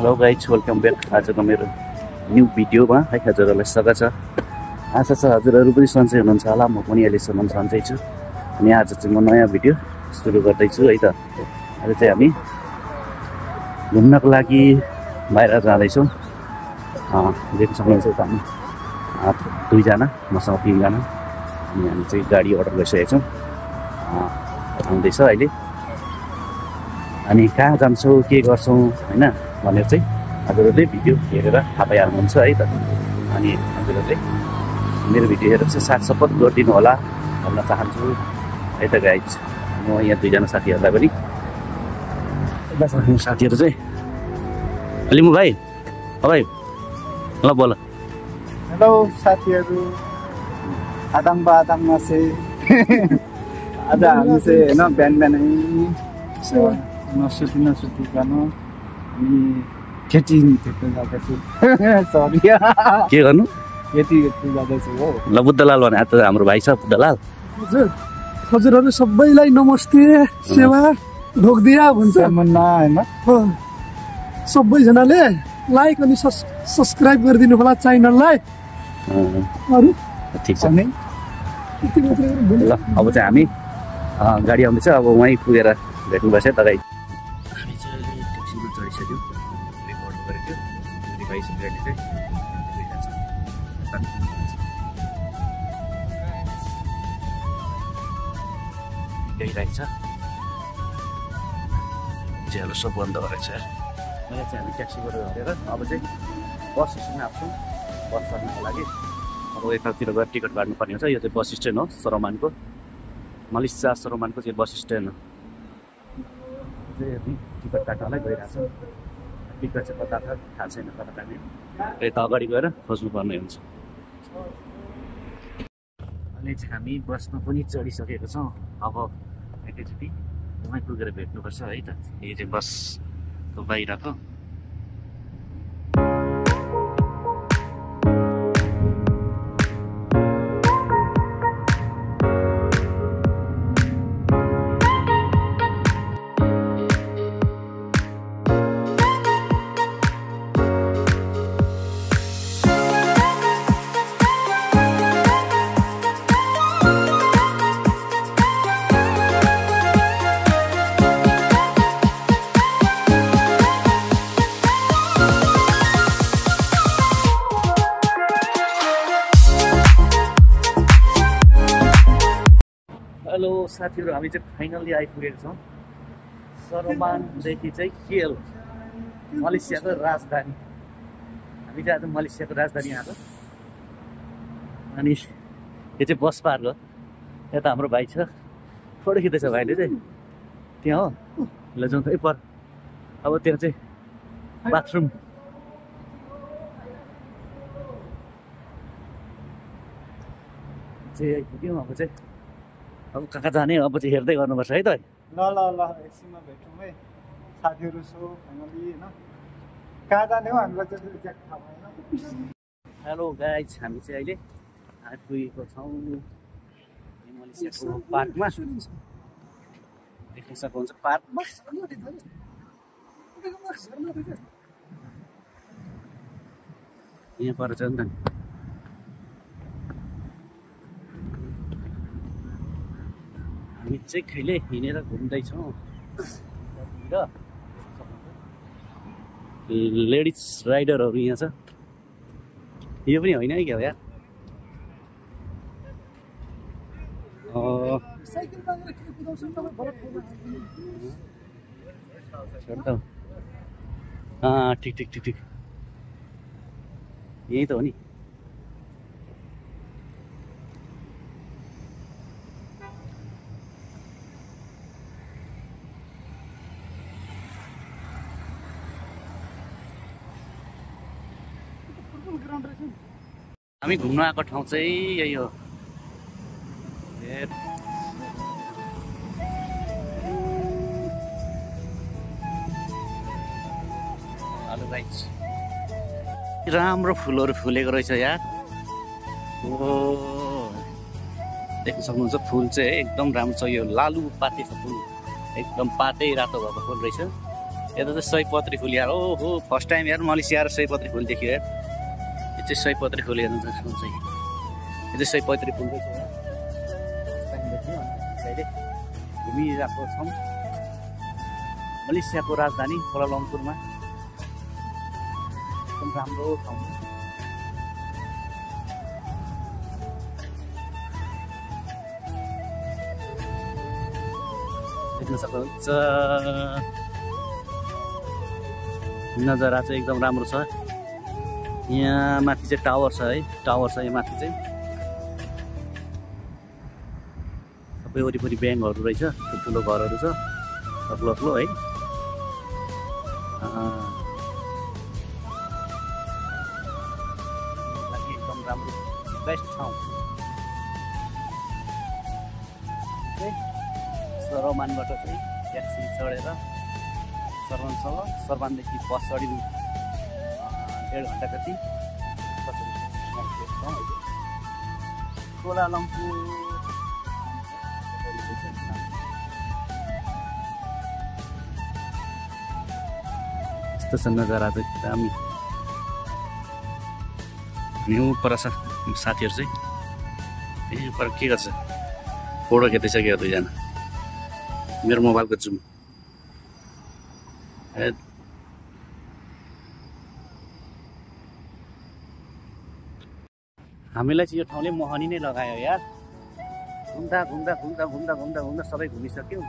Hello guys, welcome back आजको मेरो new भिडियोमा है। हजुरहरूलाई स्वागत छ। आशा छ हजुरहरू पनि सन्चै हुनुहुन्छ होला। म पनि अहिलेसम्म सन्चै छु। अनि आज चाहिँ म नयाँ भिडियो सुरु गर्दैछु है त। आज चाहिँ हामी घुम्नको लागि बाहिर जाँदैछौँ। देख्न सक्नुहुन्छ हामी दुईजना, मसँग तीनजना। अनि हामी चाहिँ गाडी अर्डर गरिसकेका छौँ, आउँदैछ अहिले। अनि कहाँ जान्छौँ, के गर्छौँ होइन भनेर चाहिँ हजुरहरूले भिडियो हेरेर थाहा पाइहाल्नुहुन्छ है त। अनि हजुरहरूले मेरो भिडियो हेरेर चाहिँ साथ सपोर्ट गरिदिनु होला भन्न चाहन्छु है त गाइज। म यहाँ दुईजना साथीहरूलाई पनि साथीहरू चाहिँ अलिमु भाइ, भाइ ल बोल। हेलो साथीहरू, आदाङमा चाहिँ आज हामी चाहिँ होइन बिहान बिहानै नसुती जानु अनि खेती खेप्न जाँदैछु। सरी के गर्नु? खेती जाँदैछु हो। ल बुद्धलाल भने आज हाम्रो भाइ छ बुद्धलाल। हजुर हजुरहरू सबैलाई नमस्ते, सेवा ढोक्दिया भन्छ मन्ना होइन। सबैजनाले लाइक अनि सब्सक्राइब गरिदिनु होला च्यानललाई। अरू ठिक छ। ल अब चाहिँ हामी गाडी आउँदैछ। अब वहीँ पुगेर भेट्नुपर्छ है त गाइज। हामी चाहिँ अहिले ट्याक्सीमा चढिसक्यौँ। रेकर्ड गरेको थियो भाइ गाडी चाहिँ गइरहेको छ। ज्यालो सब बन्द गरेको छ। अहिले चाहिँ हामी ट्याक्सीबाट हिँडेर अब चाहिँ बस स्ट्यान्डमा आउँछौँ बस चढ्नको लागि। अब यतातिर गएर टिकट काट्नुपर्ने हुन्छ। यो चाहिँ बस स्ट्यान्ड हो, सरोमानको मलिसा सरोमानको चाहिँ बस स्ट्यान्ड हो। चाहिँ हामी टिकट काट्नलाई गइरहेको छौँ। टिकट चाहिँ कता छ थाहा छैन, कता काट्ने यता अगाडि गएर खोज्नुपर्ने हुन्छ। अहिले चाहिँ हामी बसमा पनि चढिसकेको छौँ। अब एकैचोटि वहीँ पुगेर भेट्नुपर्छ है त। यो चाहिँ बसको बाहिरको हेलो साथीहरू, हामी चाहिँ फाइनल्ली आइपुगेको छौँ सरोमानदेखि चाहिँ केएल, मलेसियाको राजधानी। हामी चाहिँ आज मलेसियाको राजधानी आएको। अनि यो चाहिँ बस पार्क हो। यता हाम्रो भाइ छ, फोटो खिच्दैछ भाइले चाहिँ त्यहाँ हो। ल जाउँ त पर। अब त्यहाँ चाहिँ बाथरुम चाहिँ आइपुग्यौँ। अब चाहिँ अब कहाँ जाने अब चाहिँ हेर्दै गर्नुपर्छ है त। ल एकछिनमा भेटौँ है साथीहरू। सो फाइनली होइन कहाँ जाने हो हामीलाई चाहिँ एक्ज्याक्ट थाहा भएन। हेलो गाइज, हामी चाहिँ अहिले आइपुगेको छौँ मलेसियाको पार्कमा। देख्न सक्नुहुन्छ पार्क। यहाँ पर छ नि त। हामी चाहिँ कहिले हिँडेर घुम्दैछौँ र लेडिज राइडरहरू यहाँ छ। यो पनि होइन है क्या यार। ठिक ठिक ठिक ठिक यही त हो नि। हामी घुम्न आएको ठाउँ चाहिँ यही हो। हेलो गाइस, राम्रो फुलहरू फुलेको रहेछ यार। देख्न सक्नुहुन्छ फुल चाहिँ एकदम राम्रो छ। यो लालु पाते छ फुल, एकदम पातै रातो भएको फुल रहेछ। यता चाहिँ सयपत्री फुल यार ओहो फर्स्ट टाइम यार मलेसिया आएर सयपत्री फुल देख्यो यार यो चाहिँ सयपत्री फुल हेर्नु चाहिँ यो चाहिँ सयपत्री फुल चाहिँ फर्स्ट टाइम देख्यो अहिले घुमिरहेको छौँ मलेसियाको राजधानी कुआलालम्पुरमा एकदम राम्रो ठाउँ देख्न सक्नुहुन्छ नजारा चाहिँ एकदम राम्रो छ यहाँ माथि चाहिँ टावर छ है टावर छ यहाँ माथि चाहिँ सबै वरिपरि ब्याङ्कहरू रहेछ ठुल्ठुलो घरहरू छ अग्लो अग्लो है एकदम राम्रो बेस्ट ठाउँ सरमानबाट चाहिँ ट्याक्सी चढेर सरमानदेखि बस चढी 1.5 घन्टा कति कुआलालम्पुर यस्तो छ नजारा चाहिँ दामी हिउँ पर साथीहरू चाहिँ ए पर के गर्छ फोटो खिच्दैछ दुईजना मेरो मोबाइलको जुम हामीलाई चाहिँ यो ठाउँले मोहनी नै लगायो यार घुम्दा घुम्दा घुम्दा घुम्दा घुम्दा घुम्दा सबै घुमिसक्यो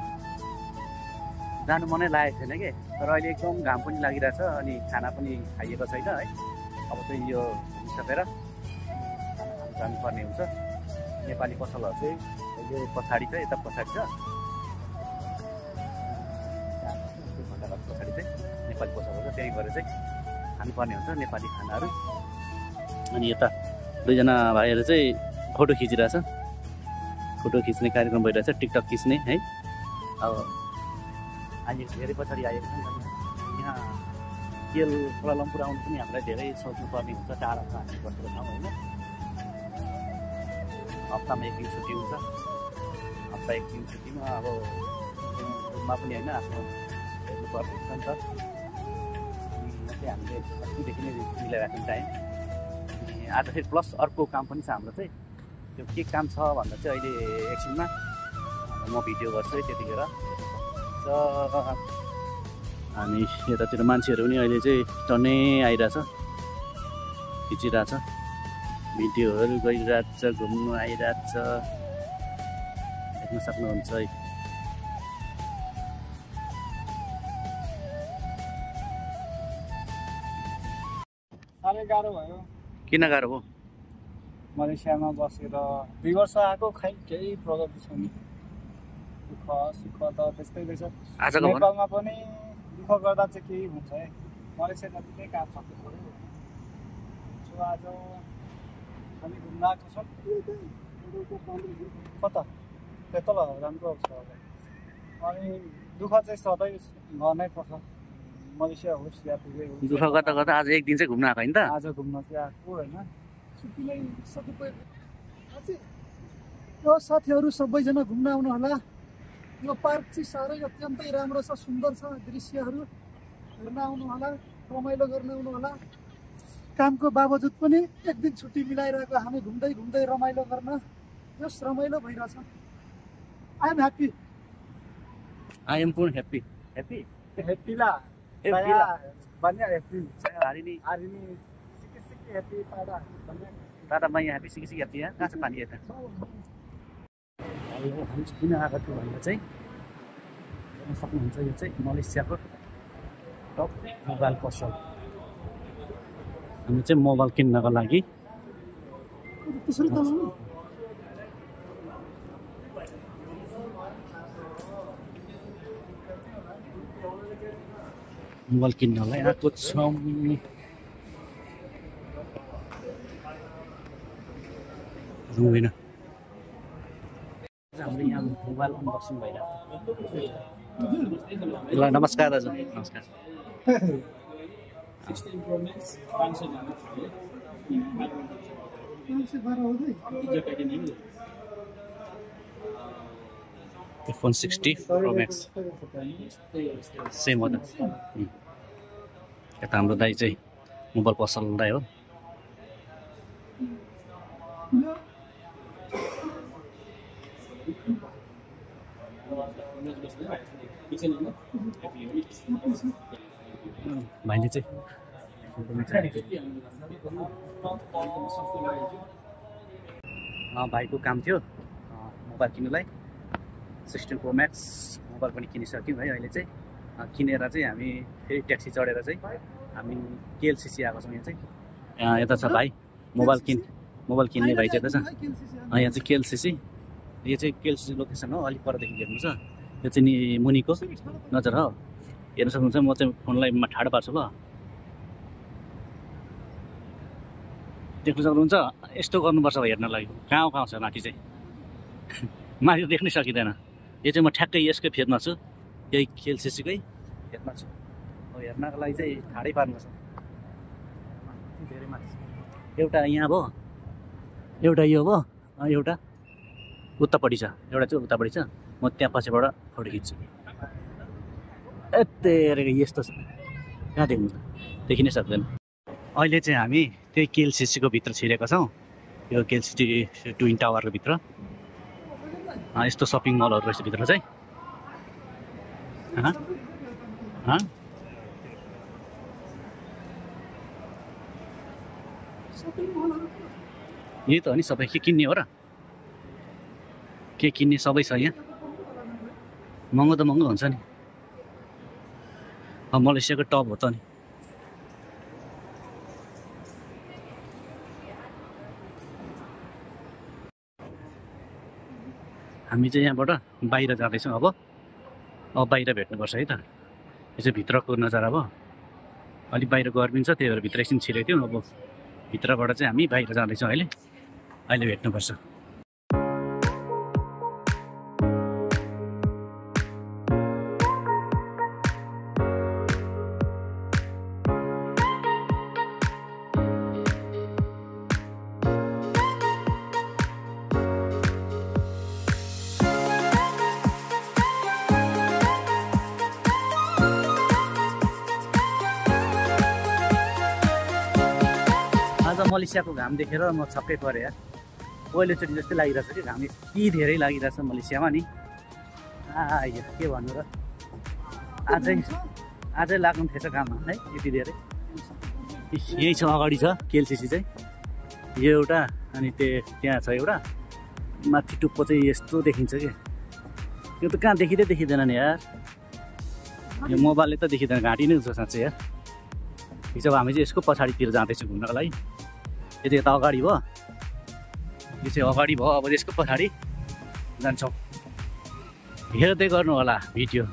जानु मनै लागेको छैन कि तर अहिले एकदम घाम पनि लागिरहेछ अनि खाना पनि खाइएको छैन है अब चाहिँ यो घुमिसकेर जानुपर्ने हुन्छ नेपाली पसलहरू चाहिँ यो पछाडि छ यता पछाडि छ पछाडि चाहिँ नेपाली पसलहरू त्यहीँ गएर चाहिँ खानुपर्ने हुन्छ नेपाली खानाहरू अनि यता दुईजना भाइहरू चाहिँ फोटो खिचिरहेछ फोटो खिच्ने कार्यक्रम भइरहेछ टिकटक खिच्ने है अब अहिले धेरै पछाडि आएको छ यहाँ केल कुआलालम्पुर आउनु पनि हामीलाई धेरै सोच्नुपर्ने हुन्छ टाढा छ हामी बसेको ठाउँ होइन हप्तामा 1 दिन छुट्टी हुन्छ हप्ता 1 दिन छुट्टीमा अब मा पनि होइन आफ्नो हेर्नुपर्ने हुन्छ नि त चाहिँ हामीले अस्तिदेखि नै मिलाइरहेको टाइम अनि आज फेरि प्लस अर्को काम पनि छ हाम्रो चाहिँ त्यो के काम छ भन्दा चाहिँ अहिले एकछिनमा म भिडियो गर्छु है त्यतिखेर अनि यतातिर मान्छेहरू पनि अहिले चाहिँ टन्नै आइरहेछ खिचिरहेछ भिडियोहरू गरिरहेछ घुम्नु आइरहेछ देख्न सक्नुहुन्छ है साह्रै गाह्रो भयो किन गाह्रो हो मलेसियामा बसेर 2 वर्ष आएको खै केही प्रगति छैन दुःख सुख त त्यस्तै रहेछ नेपालमा पनि दुःख गर्दा चाहिँ केही हुन्छ है मलेसिया जतिकै काम सक्नु पऱ्यो सो आज हामी घुम्न आएको छौँ कता त्यो तल राम्रो छ अनि दुःख चाहिँ सधैँ गर्नै पर्छ मलेसिया होस् या पुरै होस् दुःख गर्दा गर्दा आज एक दिन चाहिँ घुम्न आएको होइन त आज घुम्न चाहिँ आएको होइन छुट्टीलाई यो साथीहरू सबैजना घुम्न आउनु होला यो पार्क चाहिँ साह्रै अत्यन्तै राम्रो छ सुन्दर छ दृश्यहरू हेर्न आउनु होला रमाइलो गर्न आउनु होला कामको बावजुद पनि 1 दिन छुट्टी मिलाइरहेको हामी घुम्दै घुम्दै रमाइलो गर्न जस रमाइलो भइरहेछ I am happy I am पुन ह्याप्पी ह्याप्पी ह्याप्पीला saya banyak happy hari ini sikit-sikit happy pada banyak tada banyak happy sikit-sikit happy ya kasih pani ya हामी चाहिँ किन आएको थियो भन्दा चाहिँ हेर्न सक्नुहुन्छ यो चाहिँ मलेसियाको टप मोबाइल पसल हामी चाहिँ मोबाइल किन्नको लागि मोबाइल किन्नलाई आएको छौँ होइन हाम्रो यहाँ मोबाइल अनबक्सिङ भइरहेको ल नमस्कार दाजु नमस्कार 16 Pro Max 512 512 हुँदै iPhone 60 Pro Max सेम हो त यता हाम्रो दाइ चाहिँ मोबाइल पसल दाइ हो भाइले चाहिँ भाइको काम थियो मोबाइल किन्नुलाई 16 Pro Max मोबाइल पनि किनिसक्यौँ है अहिले चाहिँ किनेर चाहिँ हामी फेरि ट्याक्सी चढेर चाहिँ हामी KLCC आएको छौँ यहाँ चाहिँ यता छ भाइ मोबाइल किन्ने भाइ चाहिँ यता छ यहाँ चाहिँ KLCC यो चाहिँ KLCC लोकेसन हो अलिक परदेखि हेर्नु छ यो चाहिँ नि मुनिको नजर हो हेर्न सक्नुहुन्छ म चाहिँ फोनलाई ठाडो पार्छु ल देख्न सक्नुहुन्छ यस्तो गर्नुपर्छ हेर्नलाई कहाँ छ माथि चाहिँ माथि देख्नै सकिँदैन यो चाहिँ म ठ्याक्कै यसकै फेदमा छु यही KLCCकै फेदमा छु अब हेर्नको लागि चाहिँ ठाडै पार्नुपर्छ धेरै माथि एउटा यहाँ भयो एउटा यो भयो एउटा उतापट्टि छ एउटा चाहिँ उतापट्टि छ म त्यहाँ पछिबाट फोटो खिच्छु यत्तेरेको यस्तो छ कहाँ देख्नु देखिनै सक्दैन अहिले चाहिँ हामी त्यही KLCCको भित्र छिरेका छौँ यो KLCC ट्विन टावरको भित्र यस्तो सपिङ मलहरू रहेछ भित्र चाहिँ यही त हो नि सबै के किन्ने हो र के किन्ने सबै छ यहाँ महँगो त महँगो हुन्छ नि मलेसियाको टप हो त नि हामी चाहिँ यहाँबाट बाहिर जाँदैछौँ अब बाहिर भेट्नुपर्छ है त यो चाहिँ भित्रको नजारा अब अलिक बाहिर गर्मी छ त्यही भएर भित्र एकछिन छिरेको थियौँ अब भित्रबाट चाहिँ हामी बाहिर जाँदैछौँ अहिले भेट्नुपर्छ आज मलेसियाको घाम देखेर म छक्कै परेँ यार पहिलोचोटि जस्तै लागिरहेछ कि घाम यति धेरै लागिरहेछ मलेसियामा नि यो के भन्नु र आजै लाग्नु थिएछ घाममा है यति धेरै यही छ अगाडि छ KLCC चाहिँ यो एउटा अनि त्यहाँ छ एउटा माथि टुप्पो चाहिँ यस्तो देखिन्छ कि यो त कहाँ देखिँदैन नि यार यो मोबाइलले त देखिँदैन घाँटी नै हुन्छ साँच्चै यार ठिक छ अब हामी चाहिँ यसको पछाडितिर जाँदैछौँ घुम्नको लागि यो चाहिँ यता अगाडि भयो यो चाहिँ अगाडि भयो अब यसको पछाडि जान्छौँ हेर्दै गर्नु होला भिडियो